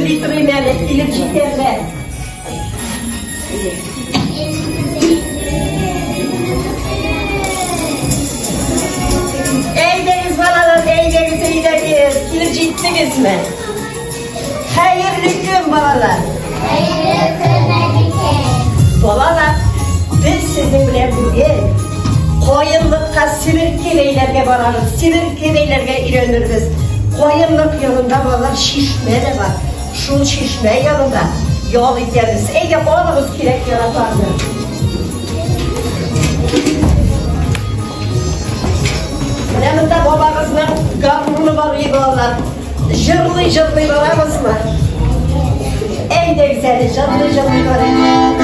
Бәйли торыйм әле, килеп җитәрләр. Әйдәгез, балалар, әйдәгез, әйдәгез. Килеп җиттегезме? Хәерле көн, балалар. Хәерле көн, әбикәй. Балалар, без сезнең белән бүген каенлыкка себерке бәйләргә барабыз, себерке бәйләргә өйрәнербез. Каенлык янында, балалар, чишмә дә бар. Шул чишмә янында ял итәбез. Әйдә, алыгыз кирәк яракларны. Менә монда бабагызның гармуны бар, ей балалар. Җырлый-җырлый барабызмы? Әйдәгез әле, җырлый-җырлый барыйк.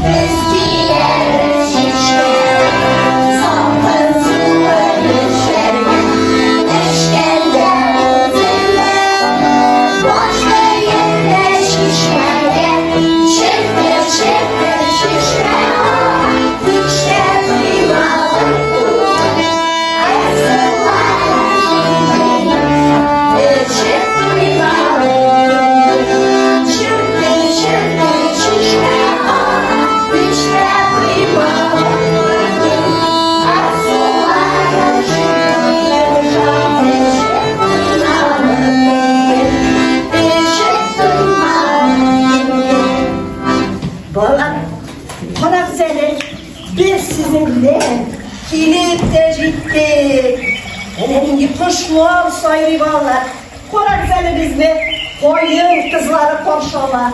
Без киләбез чишмә, салкын сулы эчәргә. Эчкәндә үзеңне, башка йөрмә чишмәгә. Челтер-челтер чишмә ага, һич тә тыймадым туган. Ә сулары эчеп туймадым. Челтер-челтер чишмә ага, һич тә тыймадым туган. Ә сулары эчеп туймадым. Эчеп туймадым. Балалар, карагыз әле, без сезнең белән килеп тә җиттек. Әнә нинди кошлар сайрый, балалар. Карагыз әле безне, каен кызлары каршы ала.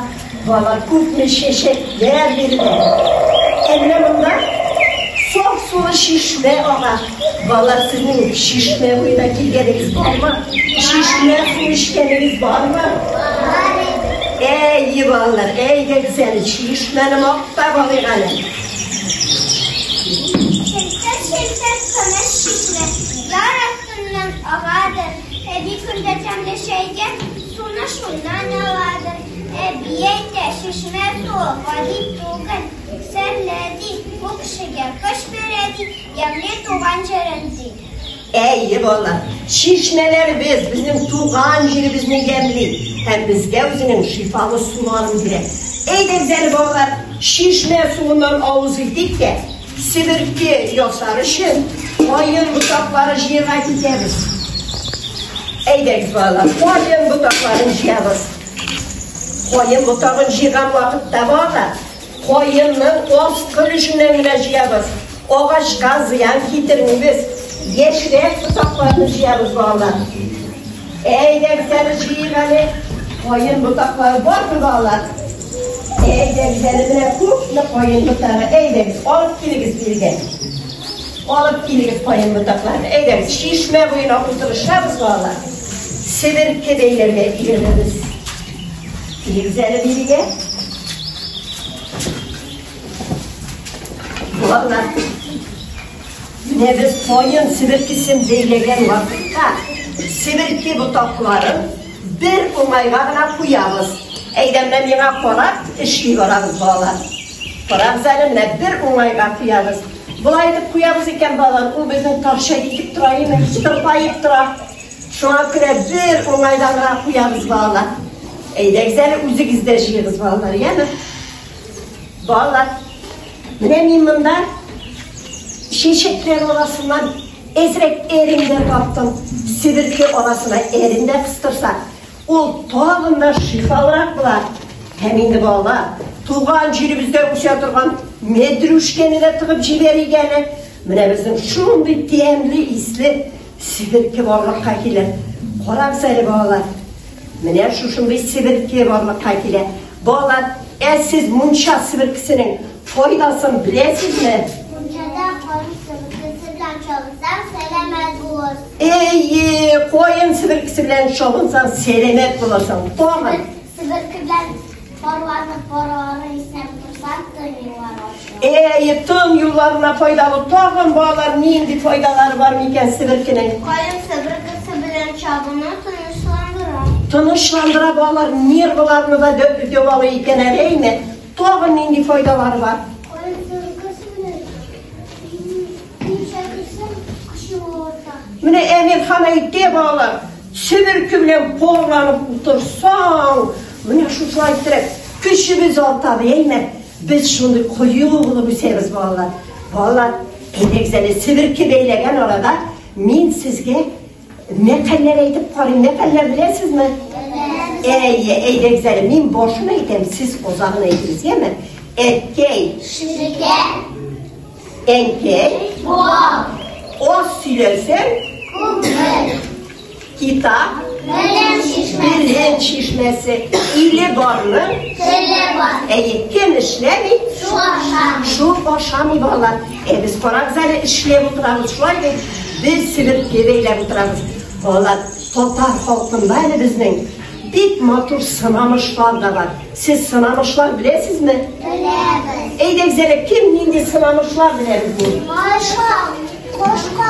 Балалар, күпме чәчәкләр биредә. Ә менә монда саф сулы чишмә ага. Балалар, сезнең чишмә буена килгәнегез бармы? Чишмә суы эчкәнегез бармы? Әйе, балалар, әйдәгез әле, чишмәне мактап алыйк әле. Челтер-челтер көмеш чишмә, яр астыннан агадыр. Әби көндә тәмле чәйгә суны шуннан аладыр. Әби әйтә, чишмә суы гади түгел, серле ди, бу кешегә көч бирә ди, ямьле туган җирен ди. Әйе, балалар, чишмәләребез безнең туган җиребезне ямьли һәм безгә үзенең шифалы суларын бирә. Әйдәгез әле, балалар, чишмә суыннан авыз итик тә, себерке ясар өчен каен ботаклары җыярга китәбез. Әйдәгез, балалар, каен ботакларын җыябыз. Каен ботагын җыйган вакытта, балалар, каенның аскы өлешеннән генә җыябыз. Агачка зыян китермибез. Яшьрәк ботакларны җыябыз, балалар. Әйдәгез әле, җыйыйк әле. Каен ботаклары бармы, балалар? Әйдәгез әле, менә күпме каен ботагы. Әйдәгез, алып килегез бирегә. Алып килегез каен ботакларын. Әйдәгез, чишмә буена утырышабыз, балалар. Себерке бәйләргә өйрәнәбез. Килегез әле бирегә. Балалар, менә без каен себеркесен бәйләгән вакытта себерке ботакларын бер уңайга гына куябыз. Әйдә, менә миңа карап эшли барабыз, балалар. Карагыз әле, менә бер уңайга куябыз. Болай итеп куябыз икән, балалар, ул безнең таршай итеп тора, име, тырпаеп тора. Шуңа күрә бер уңайдан гына куябыз, балалар. Әйдәгез әле, үзегез дә җыегыз, балалар, яме? Балалар, менә мин монда чәчәкләр арасыннан әзрәк әрем дә таптым. Себерке арасына әрем дә кыстырсак, ул тагын да шифалырак була. Һәм инде, балалар, туган җиребездә үсә торган мәтрүшкәне дә тыгып җибәрик әле. Менә безнең шундый тәмле исле себерке барлыкка килер. Карагыз әле, балалар. Менә шушындый себерке барлыкка килә. Балалар, ә сез мунча себеркесенең файдасын беләсезме? Мунчада каен себеркесе белән чабынсаң, сәламәт булырсың. Әйе, каен себеркесе белән чабынсаң, сәламәт булырсың. Тагын. Себерке белән парланып, парлары иснәп торсаң, тын юллары ачыла. Әйе, тын юлларына файдалы. Тагын, балалар, нинди файдалары бар микән себеркенең? Каен себеркесе белән чабыну тынычландыра. Тынычландыра, балалар, нервыларны да дәвалый икән әле, әйме? Тагын нинди файдалары бар? Каен себеркесе белән мунча керсәң, көчең арта. Менә Әмирхан әйтә, балалар, себерке белән парланып утырсаң, менә шушылай иттереп, көчебез арта, әйме? Без шундый кыю булып үсәбез, балалар. Балалар, әйдәгез әле, себерке бәйләгән арада мин сезгә мәкальләр әйтеп карыйм. Мәкальләр беләсезме? Әйе, әйдәгез әле, мин башын әйтәм, сез азагын әйтегез, яме? Әткәй, Шикәр. әнкәй, Бал. аз сөйләсәң, Күмер. китап, Белем чишмәсе. белем чишмәсе, иле барның, Теле бар. әйе, кем эшләми, Су ашамый. шул ашамый, балалар. Ә без карагыз әле, эшләп утырабыз, шулай бит? Без себерке бәйләп утырабыз. Балалар, татар халкында әле безнең бик матур сынамышлар да бар. Сез сынамышлар беләсезме? Беләбез. Әйдәгез әле, кем нинди сынамышлар белә безнең? Кошка, кошка.